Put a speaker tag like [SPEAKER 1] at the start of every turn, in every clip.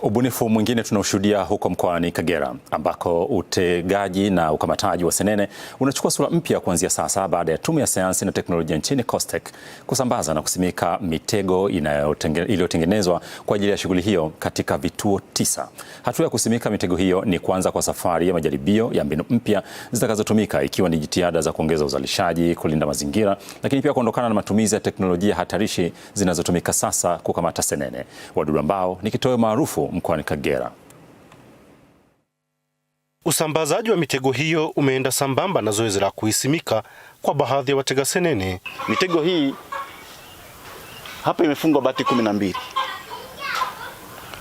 [SPEAKER 1] Ubunifu mwingine tunaoshuhudia huko mkoani Kagera ambako utegaji na ukamataji wa senene unachukua sura mpya kuanzia sasa baada ya Tume ya Sayansi na Teknolojia nchini COSTECH kusambaza na kusimika mitego iliyotengenezwa kwa ajili ya shughuli hiyo katika vituo 9. Hatua ya kusimika mitego hiyo ni kuanza kwa safari ya majaribio ya mbinu mpya zitakazotumika ikiwa ni jitihada za kuongeza uzalishaji, kulinda mazingira, lakini pia kuondokana na matumizi ya teknolojia hatarishi zinazotumika sasa kukamata senene, wadudu ambao ni kitoweo maarufu mkoani Kagera.
[SPEAKER 2] Usambazaji wa mitego hiyo umeenda sambamba na zoezi la kuisimika kwa baadhi ya watega senene.
[SPEAKER 3] Mitego hii hapa imefungwa bati 12,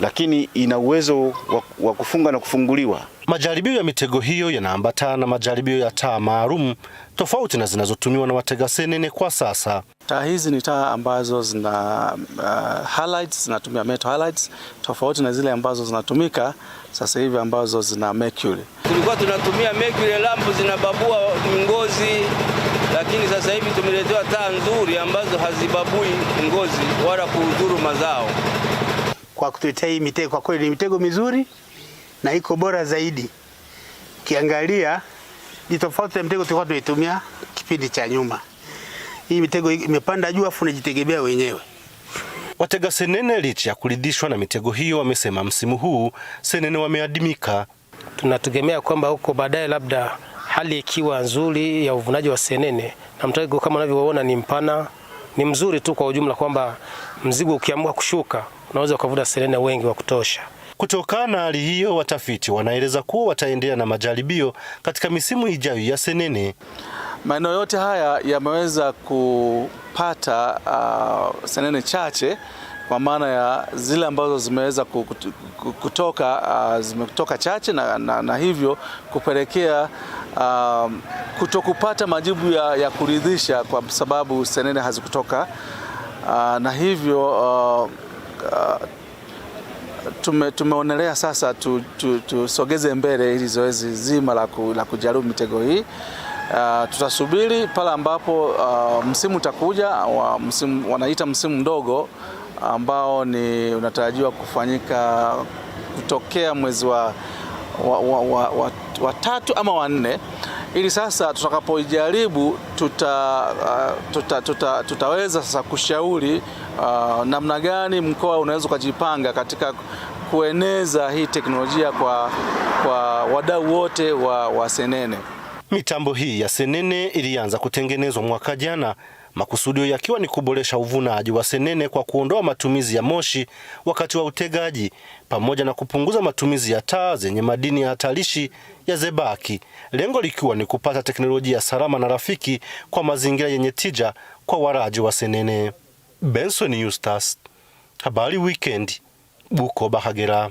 [SPEAKER 3] lakini ina uwezo wa kufunga na kufunguliwa.
[SPEAKER 2] Majaribio ya mitego hiyo yanaambatana na majaribio ya taa maalum tofauti na zinazotumiwa na watega senene kwa sasa.
[SPEAKER 4] Taa hizi ni taa ambazo zina halides, zinatumia metal halides tofauti na zile ambazo zinatumika sasa hivi ambazo zina mercury.
[SPEAKER 5] Tulikuwa tunatumia mercury lampu zinababua ngozi, lakini sasa hivi tumeletewa taa nzuri ambazo hazibabui ngozi wala kuudhuru mazao.
[SPEAKER 6] Kwa kutuletea hii mitego, kwa kweli ni mitego mizuri na iko bora zaidi. Ukiangalia ni tofauti na mitego tulikuwa tunaitumia kipindi cha nyuma. Hii mitego imepanda juu afu unajitegemea wenyewe.
[SPEAKER 2] Watega senene licha ya kuridhishwa na mitego hiyo, wamesema msimu huu senene wameadimika.
[SPEAKER 7] Tunategemea kwamba huko baadaye labda hali ikiwa nzuri ya uvunaji wa senene na mtego kama unavyoona ni mpana, ni mzuri tu kwa ujumla, kwamba mzigo ukiamua kushuka unaweza ukavuna senene wengi wa kutosha.
[SPEAKER 2] Kutokana na hali hiyo, watafiti wanaeleza kuwa wataendelea na majaribio katika misimu ijayo ya senene.
[SPEAKER 4] Maeneo yote haya yameweza kupata senene chache kwa maana ya zile ambazo zimeweza kutoka zimetoka chache na hivyo kupelekea kutokupata majibu ya kuridhisha kwa sababu senene hazikutoka na hivyo tumeonelea sasa tusogeze mbele ili zoezi zima la kujaribu mitego hii. Tutasubiri pale ambapo msimu utakuja msimu, wanaita msimu mdogo ambao ni unatarajiwa kufanyika kutokea mwezi wa 3 ama wa 4, ili sasa tutakapojaribu tutaweza sasa kushauri namna gani mkoa unaweza ukajipanga katika kueneza hii teknolojia kwa wadau wote wa senene.
[SPEAKER 2] Mitambo hii ya senene ilianza kutengenezwa mwaka jana, makusudio yakiwa ni kuboresha uvunaji wa senene kwa kuondoa matumizi ya moshi wakati wa utegaji pamoja na kupunguza matumizi ya taa zenye madini ya hatarishi ya zebaki, lengo likiwa ni kupata teknolojia salama na rafiki kwa mazingira yenye tija kwa walaji wa senene. Benson Eustace, Habari Weekend, Bukoba, Kagera.